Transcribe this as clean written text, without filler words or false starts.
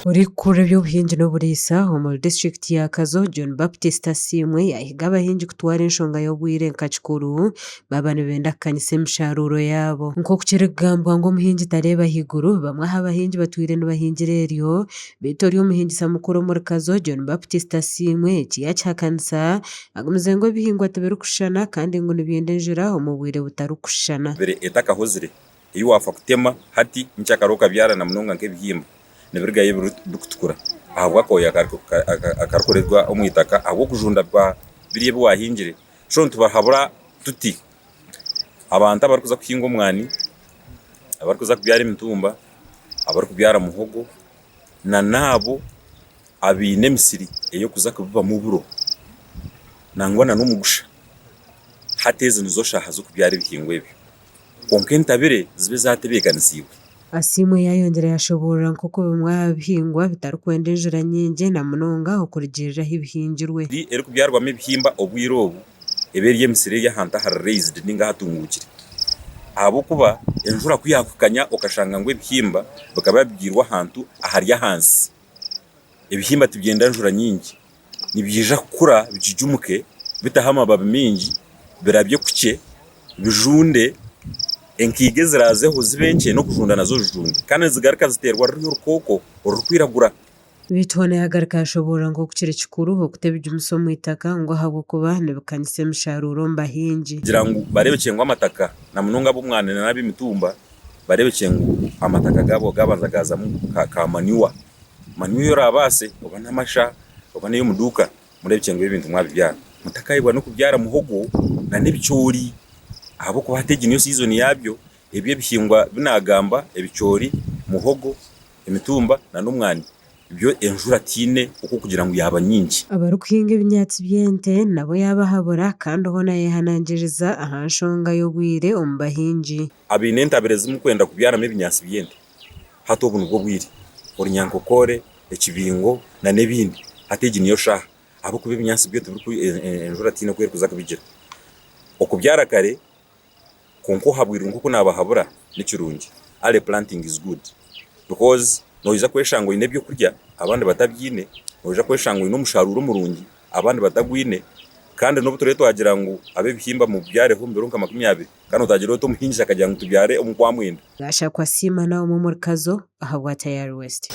Orikukurira eby'obuhingi n'oburiisa omuri disiturikiti ya Kazo, John Baptist Asiimwe yaahiga abahingi kutwara enshonga y'obwire nka kikuru baaba nibenda kukanyisa emisharuuro yaabo. Nk'oku kirikugambwa ngu omuhingi tareeba ahaiguru, bamwe aha bahingi batwire nibahingira eryo, beitu ori omuhingisa mukuru omuri Kazo, John Baptist Asiimwe eki yaakihakanisa agumize ngu ebihingwa tibirikushushana kandi ngu nibyenda enjura omu bwire butarikushushana. Biri etakahozire ei waafa kutema hati nkyakare okabyara na munonga nk'ebihimba nibirugayo birikutukura ahabw'akooya akarikureetwa omu itaka ahabw'okujunda kwa biri ebi waahingire. So nitubahabura tuti abantu abarikuza kuhinga omwani, abarikuza kubyara emitumba, abarikubyara muhogo na n'abo abaine emisiri ey'okuza kubibamu oburo nangwa na n'omugusha, hati ezi nizo shaaha z'okubyara ebihingwa ebyo. Kwonka entabire zibe zaatebeekanisiibwe. Asiimwe yaayongyera yaashoboorora nk'oku bimwe aha bihingwa bitarikwenda enjura nyingi na munonga okurugiirira ahu bihingirwe. Emiri erikubyarwamu ebihimba obwire obu eba eri emisiri eri ahantu ahari raised ninga ahatunguukire ahabw'okuba enjura ku yaakukanya okashanga ngu ebihimba bikaba bibyairwe ahantu ahari ahansi. Ebihimba tibyenda njura nyingi, nibiija kukura bijujumuke biteho amababi maingi, birabye kukye, bijunde, enkiga eziraazeho zibe nkye n'okujunda nazo zijunde kandi nizigaruka ziteerwa ruriya orukooko orurikwiragura. Beitu hoona yaagaruka yaashoboorora nk'oku kiri kikuru okuta ebigimusa omu itaka ngu ahabw'okuba nibikanyisa emisharuuro omu bahingi. Kugira ngu bareebekye ngu amataka na munonga ab'omwani n'ab'emitumba bareebekye ngu amataka gaabo gaabanza gaazamu ka manure. Manure ei oraabaase oba n'amasha oba n'ey'omu duuka mureebekye ngu ebintu mwabibyara. Mutakaayebwa n'okubyara muhogo n'ebicoori ahabw'okuba hati egi niyo siizoni yaabyo. Ebi ebihingwa bi naagamba, ebicoori, muhogo, emitumba n'omwani byo enjura tihaine okw'okugira ngu yaaba nyingi. Abarikuhinga ebinyaatsi by'ente nabo yaabahabura kandi hoona yayehanangiriza aha nshonga y'obwire omu bahingi. Abaine entabire ezi murikwenda kubyaramu ebinyaatsi by'ente hati obu nibwo bwire, orunyankokoore, ekibingo n'ebindi hati egi niyo shaaha ahabw'okuba ebinyaatsi byo enjura tihaine oku erikuza kubigira. Okubyara kare kwonka ohabwirwe nk'oku naabahabura ni kirungi, early planting is good because noija kweshanga oine ebyokurya abandi batabiine, noija kweshanga oine omusharuuro murungi abandi batagwine kandi n'obu turiyo twagira ngu ab'ebihimba mubyareho omu biro nka 20 kandi otagira oti omuhingisa akagira ngu tubyare omu kwamwenda. Gashakwa Asiima Naomi omuri Kazo ahabwa Tayari West.